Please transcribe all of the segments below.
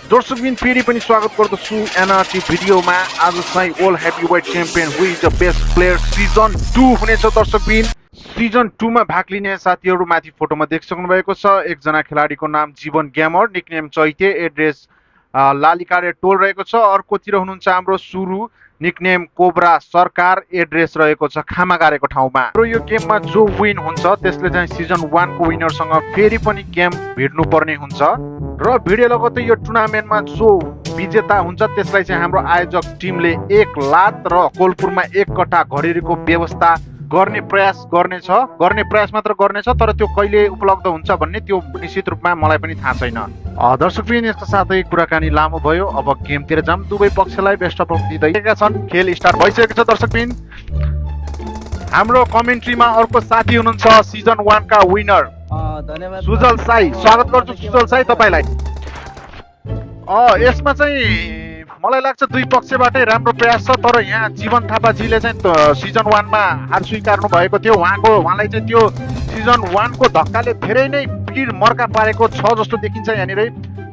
दर्शकबिन फेरि पनि स्वागत गर्दछु एनआरटी भिडियोमा। आज चाहिँ world heavyweight champion who is the best player season 2 हुनेछ। दर्शकबिन सिजन 2 मा भाग लिने साथीहरू माथि फोटोमा देखिसक्नु भएको छ। एकजना खेलाडीको नाम जीवन ग्यामर, निकनेम चैते, एड्रेस लालिकारे टोल रहेको छ। अर्कोतिर हुनुहुन्छ हाम्रो सुरु, निकनेम कोब्रा सरकार, एड्रेस रहेको छ खामागारेको ठाउँमा। र यो गेममा जो विन हुन्छ त्यसले चाहिँ सिजन 1 को विनरसँग फेरि पनि गेम भिड्नु पर्ने हुन्छ। र भिडियो लगत्तै यो टुर्नामेन्टमा जो विजेता हुन्छ त्यसलाई चाहिँ हाम्रो आयोजक टिमले 1 लाख र कोलपुरमा 1 कट्टा घरेरीको व्यवस्था गर्ने प्रयास मात्र गर्नेछ। तर त्यो कहिले उपलब्ध हुन्छ भन्ने त्यो निश्चित रूपमा मलाई पनि थाहा छैन। दर्शकबिन यसका साथै कुराकानी लामो भयो। अब गेमतिर जाम। दुवै पक्षलाई बेस्ट अफ दिँदैका छन्। खेल स्टार्ट भइसकेको छ। दर्शकबिन हाम्रो कमेन्ट्रीमा अर्को साथी हुनुहुन्छ सिजन 1 का विनर सुजल साई। स्वागत गर्छु सुजल साई तपाईलाई। यसमा चाहिँ मलाई लाग्छ दुई पक्षबाटै राम्रो प्रयास छ। तर यहाँ जीवन थापाजीले चाहिँ सिजन 1 मा हार स्वीकार्नु भएको थियो। उहाँलाई चाहिँ त्यो सिजन 1 को धक्काले धेरै नै पिर मर्का पारेको छ जस्तो देखिन्छ। यहाँनिर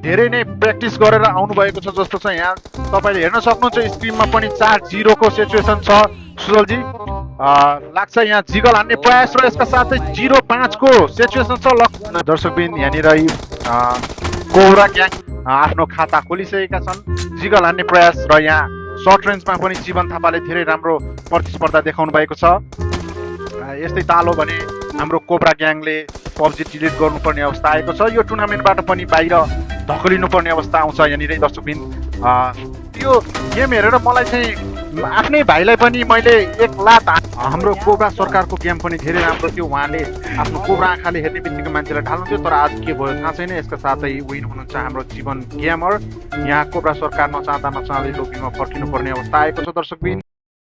धेरै नै प्र्याक्टिस गरेर आउनु भएको छ जस्तो छ। यहाँ तपाईँले हेर्न सक्नुहुन्छ स्क्रिनमा पनि 4-0 को सिचुएसन छ। सुजलजी लाग्छ यहाँ जिगल हान्ने प्रयास र यसका साथै 0-5 को सिचुएसन छ। दर्शकबिन यहाँनिर कोब्रा ग्याङ आफ्नो खाता खोलिसकेका छन्। जिगल हान्ने प्रयास र यहाँ सर्ट रेन्जमा पनि जीवन थापाले धेरै राम्रो प्रतिस्पर्धा देखाउनु भएको छ। यस्तै तालो भने हाम्रो कोब्रा ग्याङले पब्जी डिलिट गर्नुपर्ने अवस्था आएको छ। यो टुर्नामेन्टबाट पनि बाहिर धकलिनुपर्ने अवस्था आउँछ। यहाँनिर दर्शकबिन यो गेम हेरेर मलाई चाहिँ आफ्नै भाइलाई पनि मैले 1 लाख हाम्रो कोब्रा सरकारको गेम पनि धेरै राम्रो थियो। उहाँले आफ्नो कोब्रा आँखाले हेर्ने बित्तिकै मान्छेलाई ढाल्नुहुन्थ्यो। तर आज के भयो थाहा छैन। यसका साथै विन हुनुहुन्छ हाम्रो जीवन गेमर। यहाँ कोब्रा सरकार नचाहँदा लोबीमा फर्किनुपर्ने अवस्था आएको छ। दर्शकबिन